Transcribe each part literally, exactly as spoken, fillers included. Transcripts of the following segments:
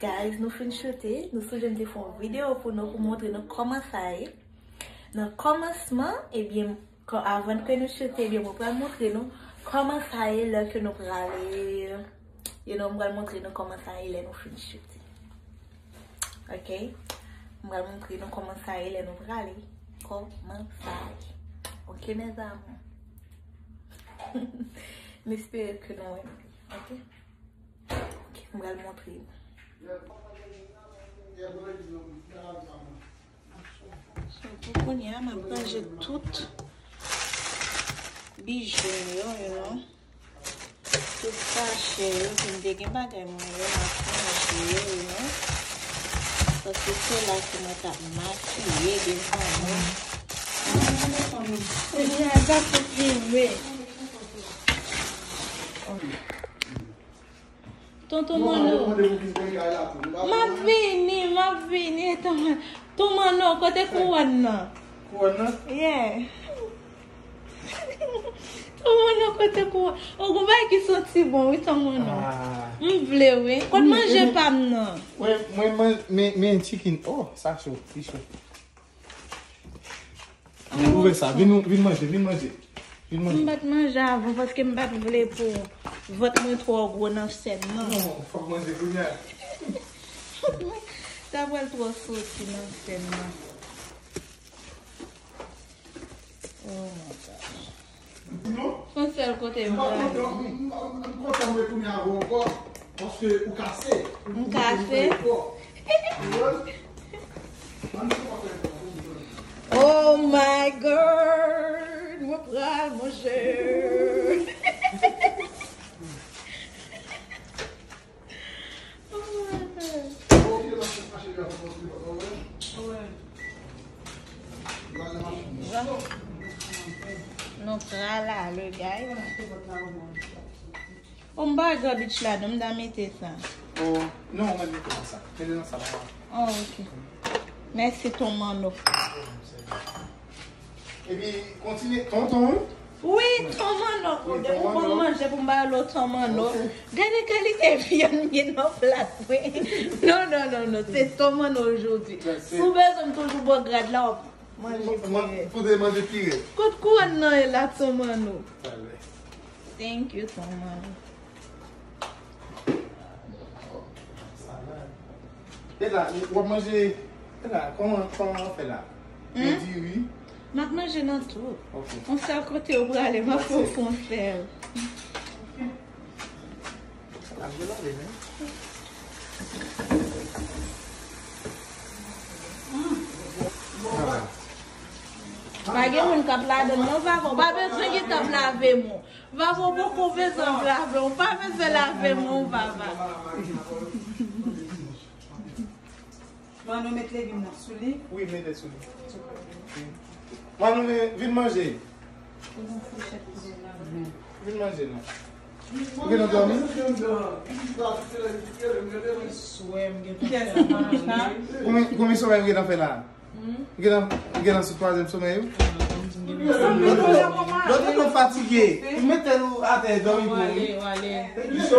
Guys, nou fin choute. Nou sonje m te fè yon videyo pou nou, pou montre nou kòman sa ye. Nan kòmansman, ebyen, kò-, avan ke nou choute, ebyen, mwen pral montre nou kòman sa ye lè ke nou prale. You know, mwen pral montre nou kòman sa ye lè nou fin choute. Ok? Mwen pral montre nou kòman sa ye lè nou prale. Kòman sa ye. Ok, mes amours? M espere ke nou renmen. Ok? Ok, mwen pral montre nou. So, pou kounye a, m ap ranje tout bijou m yo, you know. Tout sachè yo, si m te gen bagay mwen yo, m ap ranje yo, you know. Paske se la ke mwen t ap makiye devan mwen. Kounye a, sa se pi vre. Tonton Manno. M ap vini, m ap vini. Ton, Ton Manno, kote kouwòn nan? Kouwòn nan? Yeah. Ton Manno, kote kouwòn? O, gon bagay ki santi bon, wi, Ton Manno. Ah. M vle, wi. Kote manje pa m nan? Mwen, mwen, men, men chicken. Oh, sa cho, li cho. Vin ouvè sa. Vin, vin manje, vin manje. Vin manje. M pa t manje avan paske m pa t vle pou vant mwen twò gwo nan sèn nan. Non, fòk manje kounye a. Sa pral twò soti nan sèn nan. Oh my gosh. Yon sèl kote m prale. M kontan mwen tounen avè w ankò, paske ou kase. M kase? Oh my God! Mwen pral manje. Nou pral ale, guys. O, m pa wè garbage la, non, m ta mete sa. Oh, non, mwen mete nan sa. Mete nan sa la. Oh, ok. Mèsi, Ton Manno. Epi, kontinye, tonton, wi. Wi, Ton Manno. Wi, Ton Manno. Ou ban m manje pou m ba lo Ton Manno. Ok. Gade kalite vyann m gen nan plat mwen. Non, non, non, non, se Ton Manno jodi. Si w bezwen m toujou ba w grad la, w ap manje pire. Pou te manje pire. Kot kouwòn nan ye la, Ton Manno? Talè. Thank you, Ton Manno. E la, w ap manje, e la, kòman, kòman w fè la? Nan diri? M ap manje nan tout. Ok. Yon sèl kote ou prale, m ap fè w fè yon sèl. Sa ap lave, men. Pa gen moun k ap ladann, non, papa. Ou pa bezwen gen t ap lave men w. Vava, ou poko bezwen lave, ou pa bezwen lave men w, Vava. Bon, nou met legim nan sou li. Wi, mete sou li. Bon, nou vin manje. Vin manje, non. Ou gentan dòmi? Konbyen, konbyen somèy ou gentan fè la? Ou gentan, ou gentan sou twazyèm somèy ou? Lòt moun yo fatige. Ou mete nou atè dòmi pou ou. Li cho?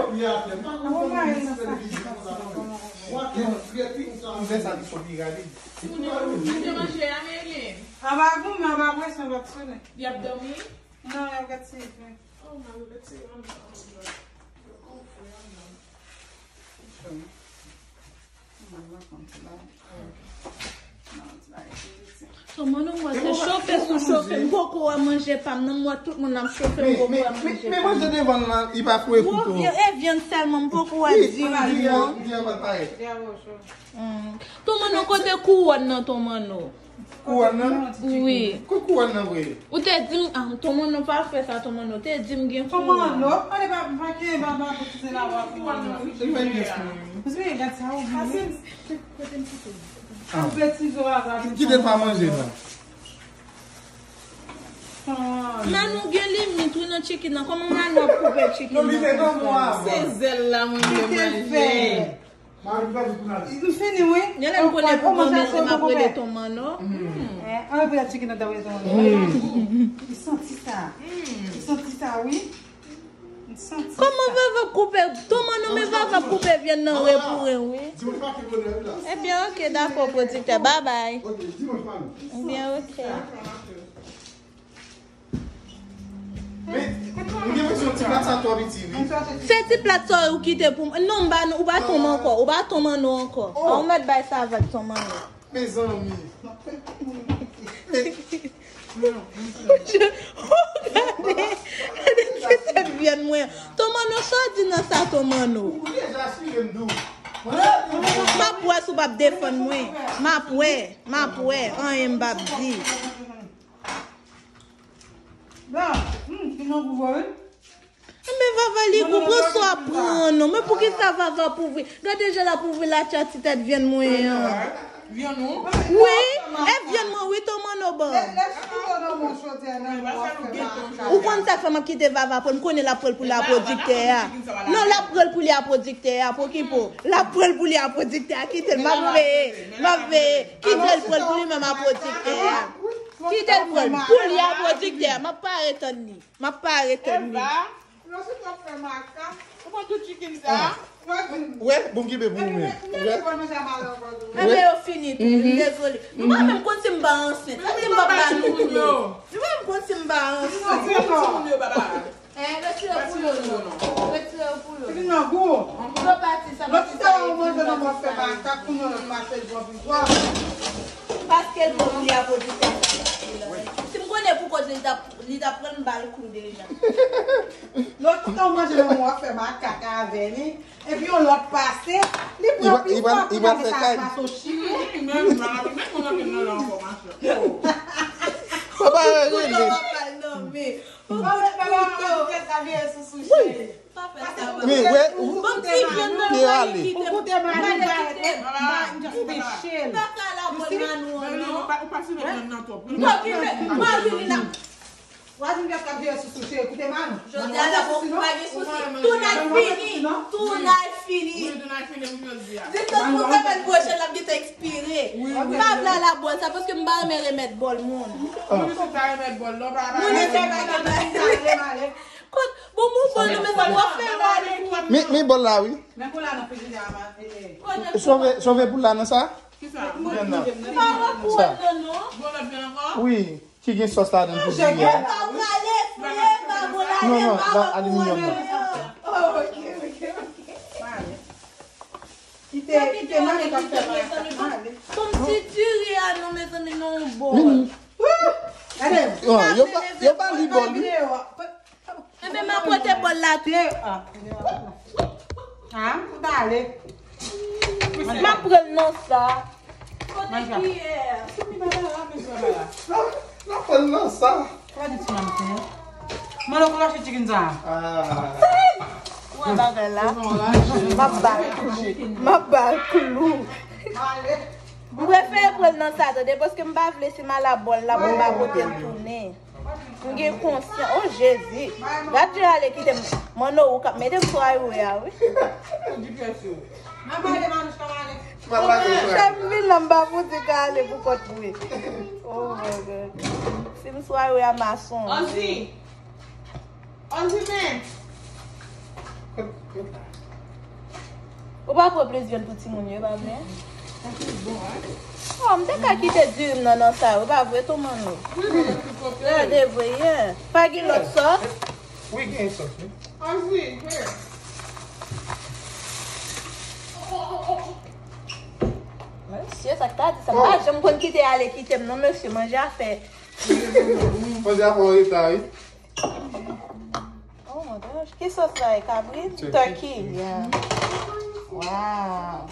Ou fè sa li cho pi rapid. Aba goumen, aba presyon, aba sone. Y ap dòmi? Non, y ap gad T V. Ton Manno, m wè se chofe sou chofe. M poko wè manje pa m nan, m wè tout moun ap chofe, m poko wè manje pa m. Men manje devan l lan, li pa foure kouto. E vyann sèlman, m poko wè diri non. Ton Manno, kote kouwòn nan, Ton Manno? Kouwòn nan? Wi. Kot kouwòn nan vre? Ou te di m, ah, Ton Manno pa fè sa, Ton Manno te di m gen kouwòn. Ton Manno, ale pa, pa gen, pa, pa, pa, se la, pa kouwòn nan. Li fè pyès mwen. Ou se gad sa, ou vini. Kote m kite? Kite l pa manje, non. Manno gen limit, wi, nan chicken nan. Kòman Manno ap koupe chicken nan konsa? Se zèl la, mwen vle manje. M fini, wi. Gen lè m konnen pou manje, se m ap rele Ton Manno. An, rele chicken nan, ta rele Ton Manno. Li santi sa. Li santi sa, wi. Kòman Vava koupe? Tòman non, men Vava koupe vyann nan re pou re, wi. Ebyen, oke, dakò, pwodiktè. Babay. Ebyen, oke. Men, m gen enpresyon ti plat sa twò piti, wi. Se ti plat sa ou kite pou mwen. Non, m ba nou, ou ba tonm ankò. Ou ba tonm anno ankò. Ou mèt bay sa avèk tonm anno. Mezanmi. Gade, gade ti tèt vyann mwen. Tonm anno, sa w di nan sa, tonm anno? M ap wè si w p ap defann mwen. M ap wè, m ap wè. Anyen m p ap di. Blan, hmm, ki non pou vò, wi. Men Vava li gou, pran sa w ap pran an non. Men poukisa Vava ap ouvri? Gade jan l ap ouvri latcha ti tèt vyann mwen an. Vyann ou? Wi, e vyann mwen wi, tonm anno ban. Ou konn sa k fè m ap kite Vava pran l, m konnen l ap pran l pou li a pwodiktè a. Non, l ap pran l pou li a pwodiktè a, pokipo. L ap pran l pou li a pwodiktè a, kite l, m ap veye, m ap veye. Kite l pran l pou li menm a pwodiktè a. Kite l pran l pou li a pwodiktè a, m ap pare tann li. M ap pare tann li. Eva, Flosy t ap fè makak. Ou pran tout chicken sa? Wè, bon, m kenbe pou ou menm. Wè. Enben, yo fini tou, m dezole. Nou pa menm konn si m pa ansent. Sa di m pa ba nou tou. Nou pa menm konn si m pa ansent. Timoun yo, baba. Eh, retire pou yo, non. Retire pou yo. Li nan gou. Yo pati, sa pati, sa yo manje nan mòfè makak pou nou pase l pran pizwa. Paske l bon pou li a pwodiktè sa pase la. Si m konnen pou kote li t ap, li t ap pran m ba l kou deja. Lòt tan manje nan mòfè makak avè li. Epi yon lòt pase, li pran pi fò, li pral fè kay. Papa rele. Papa rele. Men wè, ou te ale. Ou koute Manou, ou pa kite m. Ou pa kite m. Ou pa kite m. Ou pa kite m. Wazin gèt ap vire sou souche, koute Manou. Jodi a la, bon, pa gen sousi. Tounay fini. Tounay fini. Wi, tounay fini pou jodi a. Jistan pou semèn pwochèn, l ap gentan ekspire. M pa vle al a bòl sa, paske m pa renmen remèt bòl moun. Moun isit pa remèt bòl, non, pa, pa. Moun isit pa remèt bòl. Kot, bon, bon, bòl nou, mezanmi, w ap fè mal. Men, men bòl la, wi. Men pou la nan frijidè a, ma, e, e. Sove, sove pou la nan sa? Kisa? Vyann nan. Sa. Bon, lòt vyann ankò? Wi. Ki gen sòs ladan pou diri a. Non, non, la aliminyòm nan. Oh, ok, ok, ok. Kite, kite manje pa fè manje. Kòmsi diri a non, mezanmi, non, bon. Yo pa, yo pa li bòl, wi. Enben, m a pote bòl la tou. Ah, ou ta ale. M ap pran l nan sa. Kote kiyè? Sou mi baba la, men sou baba la. L ap pran l nan sa. Kòman di ti manmi? Mwen lòk lòche chicken sa. Wè bagay la. M ap ba l klou. M ap ba l klou. Mwen prefere pran l nan sa, tande, paske m pa vle si m al a bòl la pou m pa pote l tounen. M gen konsyans. Oh, Jezi. Gad jan ale kite m. Manno, ou k ap mete m sou highway a, wi. Ou di pyès yo. Nan pale, Manouch, nan pale. Chèf vin nan m pa fouti ka ale pou kont mwen. Oh my God. Si m sou highway a, m a sonje. Anzi. Anzi, men. Ou pa pran plis vyann pou timoun yo, e pa vre? Oh, m te ka kite diri m nan nan sa yo, e pa vre, tou manno? Gade vre, yeah. Pa gen lòt sòs? Wi, gen sòs, wi. Anzi, here. Mesye, sa k ta di sa? M pa janm konn kite ale kite m, non, mesye, manje a fè. Manje a fè yon reta, wi. Oh my gosh, ki sòs sa ye? Kabrit? Turkey. Turkey. Yeah. Wow.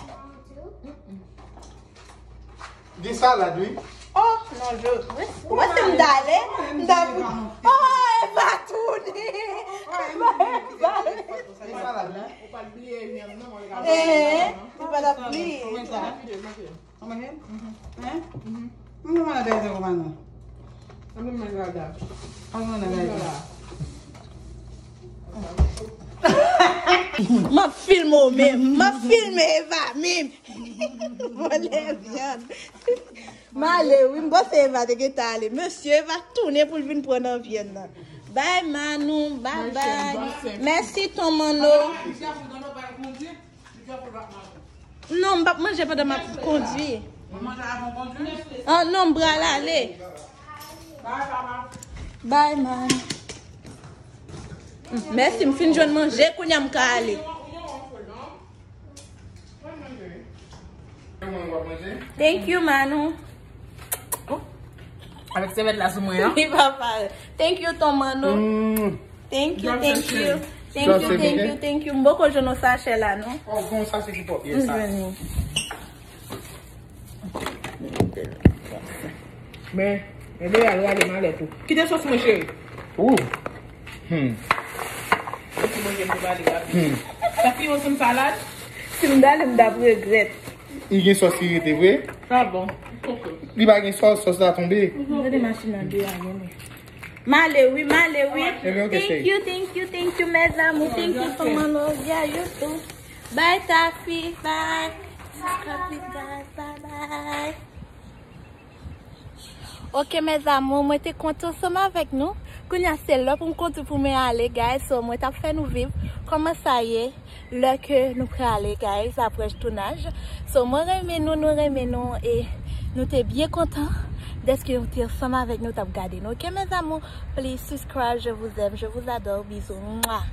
Gen salad, wi. Oh, non, je, wi. Mwen se m dale, m dale. Oh, Eva tounen. Eva, Eva. Gen salad, wi. Eh, ou pa t ap bliye. Anmwey, hein? Mwen mwen la dèyè kòman non. Mwen mwen la dèyè. Mwen mwen la dèyè. M ap filme w menm. M ap filme Eva menm. Vòlè vyann. M ale, wi, m panse Eva te gentan ale. Mesye, Eva tounen pou l vin pran nan vyann nan. Bye Manou, bye bye. Mèsi ton Manno. Non, m p ap manje pandan m ap kondwi. Ah, non, m pral ale. Bye, man. Mèsi, m fin jwenn manje, kounye a m ka ale. Thank you, Manou. Avèk sèvyèt la sou mwen an. Li pa pare. Thank you, ton Manno. Thank you, thank you. Thank you, thank you, thank you. M poko jwenn yon sachè la, non. Oh, gon sachè ki pòp, yes, sa. M jwenn li. Men, men Loyal rale malèt ou. Kite sòs mwen, cheri. Ou. Hmm. Ou ti manje pou pale rapi. Hmm. Sa pi yon salad? Si m dale, m t ap regrèt. Li gen sòs ki rete vre? Sa bon. Li pa gen sòs, sòs la tonbe. Gade machin nan deyò a, gade. Male wi, male wi. Thank you, thank you, thank you, mes amours. Thank you for my love. Yeah, you too. Bye, Taffy. Bye. Subscribe, guys. Bye bye. Ok, mes amours, mwen te kontan ansanm avèk nou. Kounye a, se lè pou m kondwi pou mwen ale, guys. So, mwen t ap fè nou viv kòman sa ye lè ke nou prale, guys, apre tounaj. So, mwen renmen nou, nou renmen nou, e nou te byen kontan dèske nou te ansanm avèk nou, t ap gade nou. Ok, mes amours, please subscribe, je vous aime, je vous adore, bisous. Mwa.